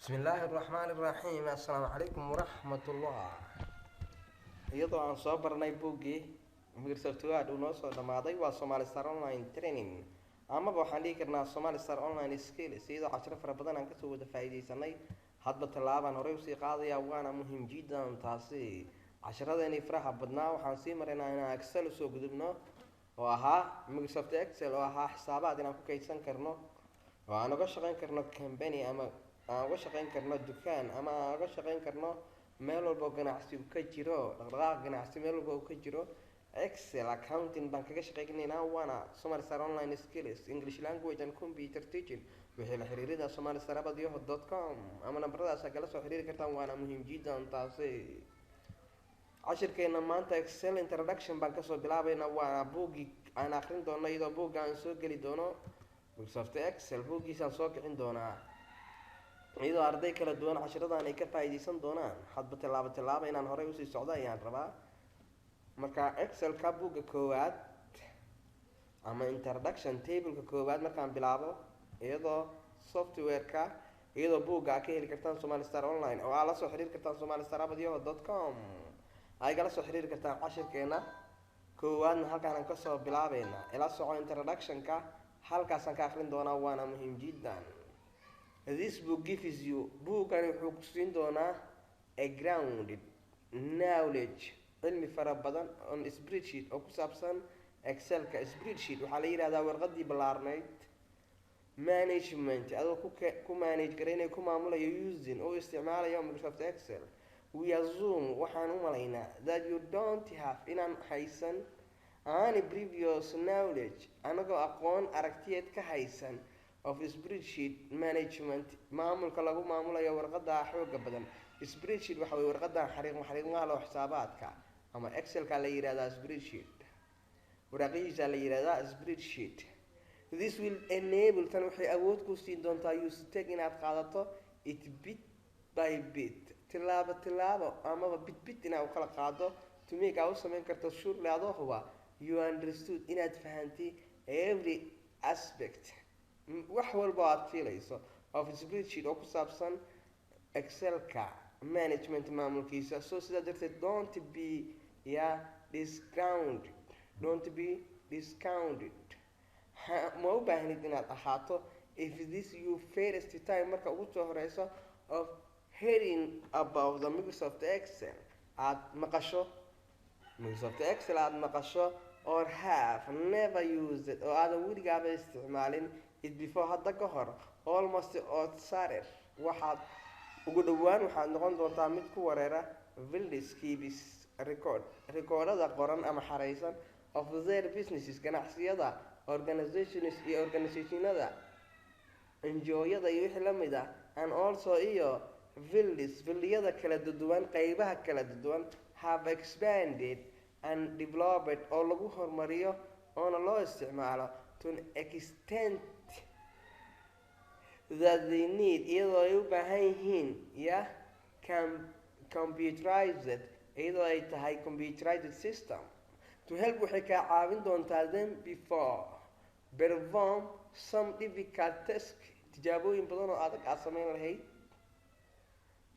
Bismillaahi raxmaani raxiim. Assalaamu calaykum waraxmatullah. Iyadoo aan soo baranay buuggii Microsoft Word uu noo soo dhammaaday, waa Somali Star Online Training amaba waxaan dhihi karnaa Somali Star Online Skills. Iyadoo cashiro fara badan aan kasoo wada faa'iidaysanay, hadba tallaabaan horey usii qaadaya, waana muhiim jiddan taasi. Cashiradeenii faraha badnaa waxaan sii maraynaa inaan Excel usoo gudubno, oo ahaa Microsoft Excel, oo ahaa xisaabaad inaan ku kaydsan karno oo aan uga shaqayn karno company ama aan uga shaqayn karno dukaan ama aan uga shaqayn karno meel walba oo ganacsi uu ka jiro, dhaqdhaqaaq ganacsi meel walba uu ka jiro. Excel accounting baan kaga shaqaynaynaa, waana Somali Star Online Skills, English language and computer teaching. Wixii la xiriirida somalistarabadyoho.com ama nambaradaas kala soo xiriiri kartaan, waana muhiim jiddan taasi. Cashirkeena maanta Excel introduction baan kasoo bilaabaynaa, waana buuggii aan akrin doono, iyadoo buugga aan soo geli doono Microsoft Excel buuggiisaan soo kicin doonaa, iyadoo arday kala duwan cashiradan ay ka faa'iidaysan doonaan. Hadba tallaabo tallaaba inaan horey usii socdo ayaan rabaa. Marka Excelka buugga koowaad ama introduction tableka koowaad markaan bilaabo, iyadoo software-ka, iyadoo buugga aad ka heli kartaan Somali Star Online oo aad la soo xiriiri kartaan somalistarabadyoho.com ay kala soo xiriiri kartaan. Cashirkeena koowaadna halkaanaan kasoo bilaabeynaa. Ila soco, introductionka halkaasaan ka akrin doonaa, waana muhiim jiddan. This book gives you, buuggani wuxuu ku siin doonaa, a grounded knowledge, cilmi fara badan, on spreadsheet, oo ku saabsan Excelka. Spreadsheet waxaa la yidhahdaa warqadii ballaarnayd. Management, adoo ku manage garaynaya, ku maamulayo, using, oo isticmaalayo Microsoft Excel. We assume, waxaan u malaynaa, that you don't have, inaan haysan, any previous knowledge, anagoo aqoon aragtiyeed ka haysan, of spreadsheet management, maamulka lagu maamulayo warqada xooga badan. Spreadsheet waxa weye warqadan xariiq xariiqmaha loo xisaabaadka ama Excelka la yidhahdaa spreadsheet, waraaqihiisa la yidhahdaa spreadsheet. This will enable, tan waxay awood ku siin doontaa, you to take, inaad qaadato, it bit by bit, tilaabo tilaabo amaba bit bit inaad u kala qaado, to make, aa u samayn karto, surely, adoo huba, you understood, inaad fahantay, every aspect, wax walba aad fiilayso, of spreadsheet, oo ku saabsan Excelka management, maamulkiisa. So sidaa darteed, don't be ya discounted, don't be discounted, ma u baahnid inaad ahaato, if this your first time, marka ugu soo horeyso, of hearing about the Microsoft Excel, aad maqasho Microsoft Excel aada maqasho, or have never used it, oo aadan weligaaba isticmaalin, it before, hadda ka hor. Almost outsider, waxaad ugu dhowaan waxaad noqon doontaa mid ku wareera, fields keeps record, rikoodhada qoran ama xareysan, of their businesses, ganacsiyada, organizations, iyo organizationada, NGO-yada iyo wixii la mid ah, and also, iyo, fields, fieldiyada kala duwan, qeybaha kala duwan, have expanded and developed, oo lagu horumariyo oona loo isticmaalo, to an extent that they need, iyadoo ay u baahan yihiin ya computerized, iyadoo ay tahay computerized system to help, waxay kaa caawin doontaa, them before perform some difficult task, tijaabooyin badan oo adag aad samayn lahayd,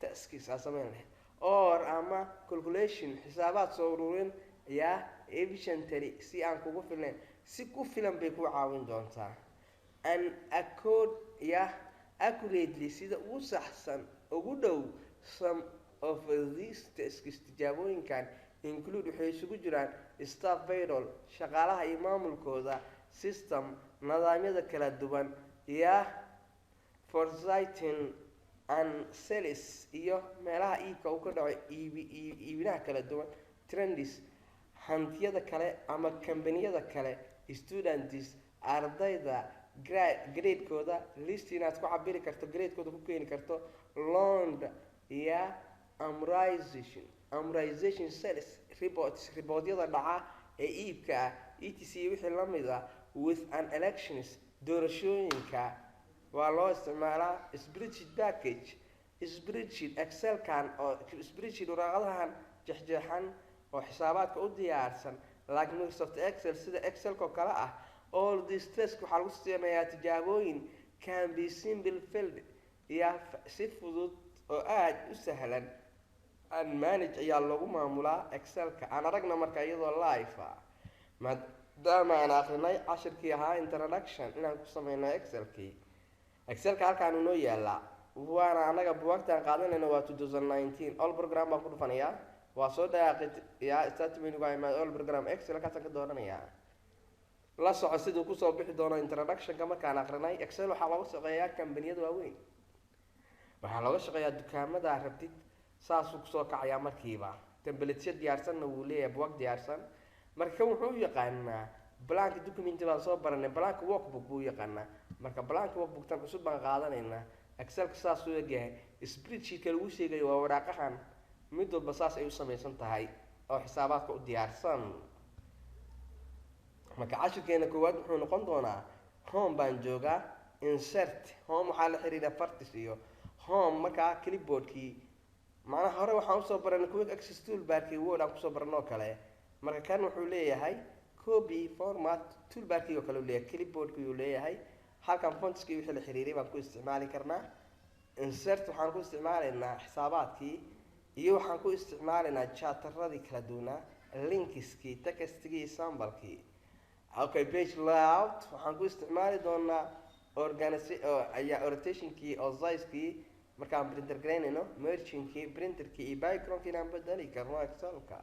tasks aad samayn lahayd, or ama calculation, xisaabaad soo ururin yaa, efficiently, si aan kugu filnayn, si ku filan bay ku caawin doontaa, and accord ya accurately, sida ugu saxsan, ugu dhow. Some of these tasks, tijaabooyinkan, include, waxay isugu jiraan, staff payroll, shaqaalaha iyo maamulkooda, system, nidaamyada kala duwan ya, forecasting and sales, iyo meelaha iibka uu ka dhaco, iibi iibinaha kala duwan, trends, hantiyada kale ama kambaniyada kale, students, ardayda gradekooda, list inaad ku cabiri karto gradekooda, ku keeni karto, loan iyo amortization, sales reports, reportyada dhaca ee iibka ah, etc, wixii la mid ah, with an elections, doorashooyinka waa loo isticmaalaa. Spreadsheet package, spreadsheet Excelkan oo spreadsheet, waraaqadahan jexjeexan oo xisaabaadka u diyaarsan, like Microsoft Excel, sida Excelka oo kale ah. All these tests, waxaa lagu sameeyaa tijaabooyin, can be simple filled. Yaa si fudud oo aada u sahlan and manage ayaa lagu maamulaa Excelka. Aan aragna marka iyadoo live ah, maadaama aan akrinay cashirkii ahaa introduction inaan ku sameyno Excelkii. Excelka halkaan inoo yaalaa, waana anaga buugaagtaan qaadanayno waa 2019. All program baan ku dhufanayaa, waa soo dhaaqi. Start menu baa imaad, all program, Excel kaasaan ka dooranayaa. La soco siduu kusoo bixi doono introductionka markaan akrinay. Excel waxaa looga shaqeeyaa kambaniyada waaweyn, waxaa looga shaqeeyaa dukaamada rabtid. Saasuu kusoo kacayaa markiiba. Templatesyo diyaarsanna wuu leeyahay, buugaag diyaarsan. Marka kan wuxuu u yaqaanaa blank document baan soo baranay, blank workbook buu u yaqaanaa. Marka blank workbook tan cusub baan qaadanaynaa. Excelka saasuu egyahay. Spreadsheetka lagu sheegayo waa waraaqahan, mid walba saas ay u samaysan tahay oo xisaabaadka u diyaarsan. Marka cashirkeena koowaad wuxuu noqon doonaa, home baan joogaa, insert. Home waxaa la xiriira fartis iyo home. Markaa clipboardkii, macnaha hore waxaan usoo baranay quick access toolbarkii Word aan kusoo baranoo kale. Marka kan wuxuu leeyahay copy, format toolbarkii oo kale uu leeyahay, clipboardkii uu leeyahay. Halkan fontskii wixii la xiriiray baan ku isticmaali karnaa. Insert waxaan ku isticmaalaynaa xisaabaadkii iyo waxaan ku isticmaalaynaa chartaradii kala duwanaa, linkskii, textigii iyo symbolkii. Okay, page layout waxaan ku isticmaali doonaa ayaa orientationkii oo sizekii markaan printer garaynayno, marginkii, printerkii iyo backgroundkii inaan bedeli karno Excelka.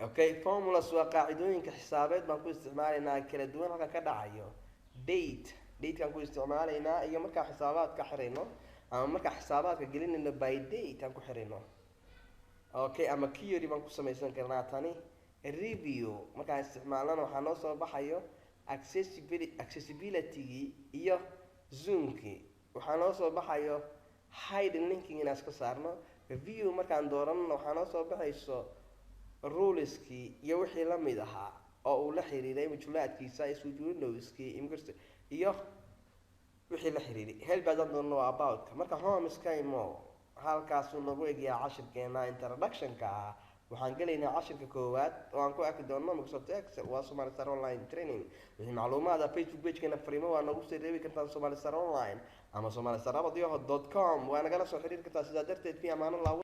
Okay, formulas waa qaacidooyinka xisaabeed baan ku isticmaalaynaa kala duwan. Halkan ka dhacayo date, datekaan ku isticmaalaynaa iyo markaan xisaabaadka xirayno ama markaan xisaabaadka gelinayno by date aan ku xirayno. Okay, ama query baan ku samaysan karnaa. Tani review markaan isticmaalnana waxaa noo soo baxayo accessibility-gii iyo zoomkii. Waxaa noo soo baxayo hidden linking inaan iska saarno. View markaan dooranana waxaa noo soo baxayso ruleskii iyo wixii la mid ahaa oo uu la xiriiray mujulaadkiisa, switch windowskii iyo wixii la xiriiray. Help haddaan doonno waa aboutka. Marka home skymo halkaasuu nagu egyahay cashirkeena introductionka ah. Waxaan gelaynaa cashirka koowaad oo aan ku arki doono Microsoft Excel. Waa Somali Star Online Training. Wixii macluumaada Facebook pagekeena fariimo waa nagu soo reebi kartaan, Somali Star Online ama somalistar@yahoo.com waa nagala soo xiriiri kartaa. Sidaa darteed, fi amaano.